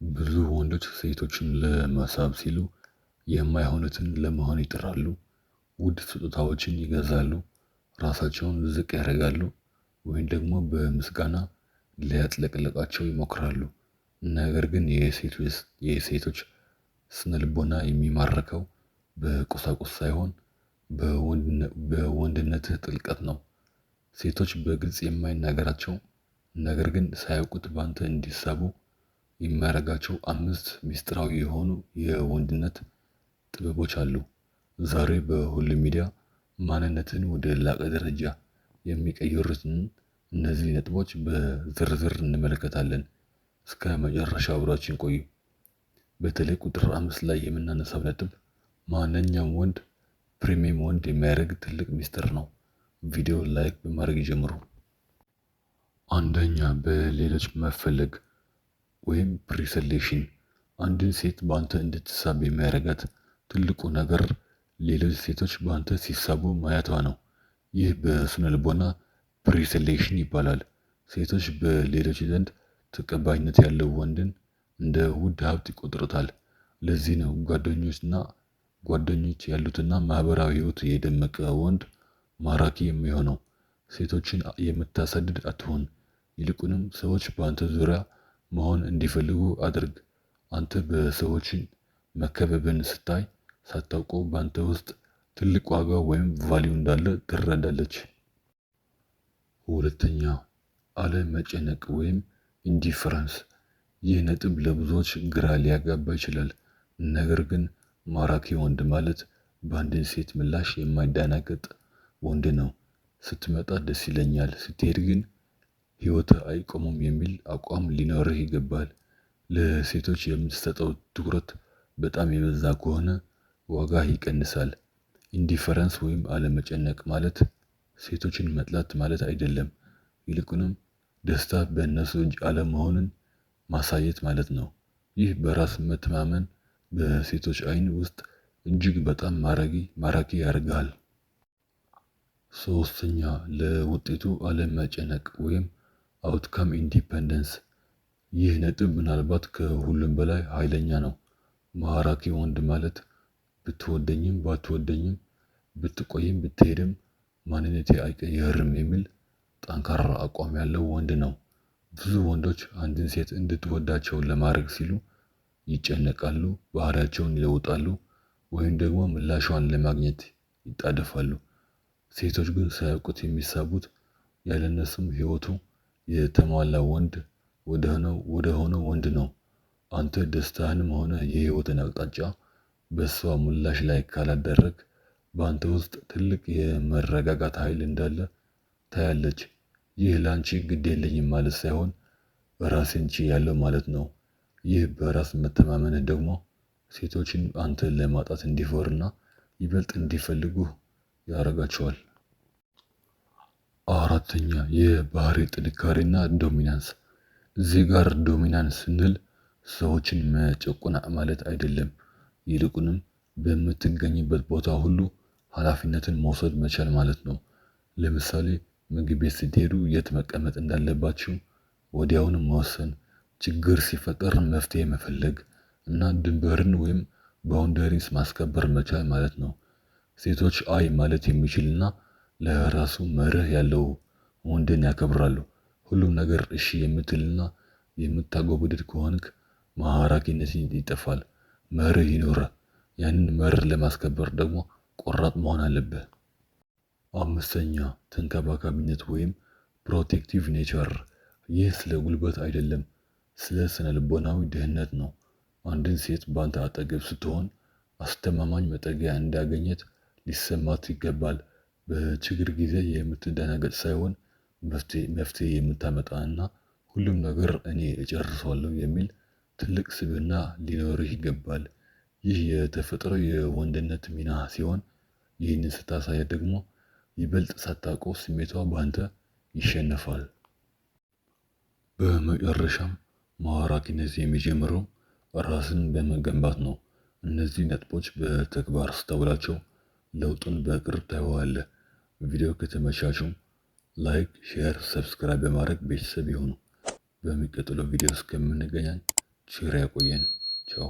ብዙ ወንዶች ሴቶችን ለመሳብ ሲሉ የማይሆኑትን ለመሆን ይጥራሉ። ውድ ስጦታዎችን ይገዛሉ፣ ራሳቸውን ዝቅ ያደርጋሉ፣ ወይም ደግሞ በምስጋና ሊያጥለቀልቃቸው ይሞክራሉ። ነገር ግን የሴቶች ስነልቦና የሚማረከው በቁሳቁስ ሳይሆን በወንድነትህ ጥልቀት ነው። ሴቶች በግልጽ የማይናገራቸው ነገር ግን ሳያውቁት በአንተ እንዲሳቡ የሚያደርጋቸው አምስት ሚስጥራዊ የሆኑ የወንድነት ጥበቦች አሉ። ዛሬ በሁሉም ሚዲያ ማንነትን ወደ ላቀ ደረጃ የሚቀይሩትን እነዚህ ነጥቦች በዝርዝር እንመለከታለን። እስከ መጨረሻ አብራችን ቆዩ። በተለይ ቁጥር 5 ላይ የምናነሳው ነጥብ ማንኛውም ወንድ premium ወንድ የሚያደርግ ትልቅ ሚስጥር ነው። ቪዲዮ like በማድረግ ይጀምሩ። አንደኛ፣ በሌሎች መፈለግ ወይም preselection። አንድን ሴት በአንተ እንድትሳብ የሚያደርጋት ትልቁ ነገር ሌሎች ሴቶች በአንተ ሲሳቡ ማየቷ ነው። ይህ በስነ ልቦና preselection ይባላል። ሴቶች በሌሎች ዘንድ ተቀባይነት ያለው ወንድን እንደ ውድ ሀብት ይቆጥሩታል። ለዚህ ነው ጓደኞች ያሉትና ማህበራዊ ህይወት የደመቀ ወንድ ማራኪ የሚሆነው። ሴቶችን የምታሳድድ አትሆን። ይልቁንም ሰዎች በአንተ ዙሪያ መሆን እንዲፈልጉ አድርግ። አንተ በሰዎች መከበብን ስታይ ሳታውቀው በአንተ ውስጥ ትልቅ ዋጋ ወይም value እንዳለ ትረዳለች። ሁለተኛ፣ አለመጨነቅ ወይም indifference። ይህ ነጥብ ለብዙዎች ግራ ሊያጋባ ይችላል። ነገር ግን ማራኪ ወንድ ማለት በአንድን ሴት ምላሽ የማይደናገጥ ወንድ ነው። ስትመጣ ደስ ይለኛል፣ ስትሄድ ግን ህይወትህ አይቆምም የሚል አቋም ሊኖርህ ይገባል። ለሴቶች የምትሰጠው ትኩረት በጣም የበዛ ከሆነ ዋጋህ ይቀንሳል። Indifference ወይም አለመጨነቅ ማለት ሴቶችን መጥላት ማለት አይደለም። ይልቁንም ደስታ በእነሱ እጅ አለመሆንን ማሳየት ማለት ነው። ይህ በራስ መተማመን በሴቶች አይን ውስጥ እጅግ በጣም ማራኪ ያደርግሃል። ሶስተኛ፣ ለውጤቱ አለመጨነቅ ወይም outcome independence። ይህ ነጥብ ምናልባት ከሁሉም በላይ ኃይለኛ ነው። ማራኪ ወንድ ማለት ብትወደኝም ባትወደኝም፣ ብትቆይም ብትሄድም ማንነቴ አይቀየርም የሚል ጠንካራ አቋም ያለው ወንድ ነው። ብዙ ወንዶች አንድን ሴት እንድትወዳቸው ለማድረግ ሲሉ ይጨነቃሉ፣ ባህሪያቸውን ይለውጣሉ፣ ወይም ደግሞ ምላሿን ለማግኘት ይጣደፋሉ። ሴቶች ግን ሳያውቁት የሚሳቡት ያለነሱም ህይወቱ የተሟላ ወንድ ወደ ሆነው ወንድ ነው። አንተ ደስታህንም ሆነ የህይወትን አቅጣጫ በእሷ ምላሽ ላይ ካላደረግ በአንተ ውስጥ ትልቅ የመረጋጋት ኃይል እንዳለ ታያለች። ይህ ላንቺ ግድ የለኝም ማለት ሳይሆን ራሴን ችያለሁ ማለት ነው። ይህ በራስ መተማመንህ ደግሞ ሴቶችን አንተን ለማጣት እንዲፈሩና ይበልጥ እንዲፈልጉህ ያደርጋቸዋል። አራተኛ፣ የባህሪ ጥንካሬና dominance። እዚህ ጋር dominance ስንል ሰዎችን መጨቆን ማለት አይደለም። ይልቁንም በምትገኝበት ቦታ ሁሉ ኃላፊነትን መውሰድ መቻል ማለት ነው። ለምሳሌ ምግብ ቤት ስትሄዱ የት መቀመጥ እንዳለባችሁ ወዲያውኑ መወሰን፣ ችግር ሲፈጠር መፍትሄ መፈለግ እና ድንበርን ወይም boundaries ማስከበር መቻል ማለት ነው። ሴቶች አይ ማለት የሚችልና ለራሱ መርህ ያለው ወንድን ያከብራሉ። ሁሉም ነገር እሺ የምትልና የምታጎበድድ ከሆንክ ማራኪነት ይጠፋል። መርህ ይኑርህ። ያንን መርህ ለማስከበር ደግሞ ቆራጥ መሆን አለብህ። አምስተኛ፣ ተንከባካቢነት ወይም protective nature። ይህ ስለ ጉልበት አይደለም፣ ስለ ስነ ልቦናዊ ደህንነት ነው። አንድን ሴት በአንተ አጠገብ ስትሆን አስተማማኝ መጠጊያ እንዳገኘት ሊሰማት ይገባል። በችግር ጊዜ የምትደናገጥ ሳይሆን መፍትሄ የምታመጣ እና ሁሉም ነገር እኔ እጨርሰዋለሁ የሚል ትልቅ ስብዕና ሊኖርህ ይገባል። ይህ የተፈጥሮ የወንድነት ሚና ሲሆን ይህንን ስታሳያት ደግሞ ይበልጥ ሳታውቀው ስሜቷ በአንተ ይሸነፋል። በመጨረሻም ማራኪነት የሚጀምረው ራስን በመገንባት ነው። እነዚህ ነጥቦች በተግባር ስታውላቸው ለውጡን በቅርብ ታየዋለህ። ቪዲዮ ከተመቻችሁ like፣ share፣ subscribe በማድረግ ቤተሰብ ይሁኑ። በሚቀጥለው ቪዲዮ እስከምንገናኝ ቸር ያቆየን። ቻው።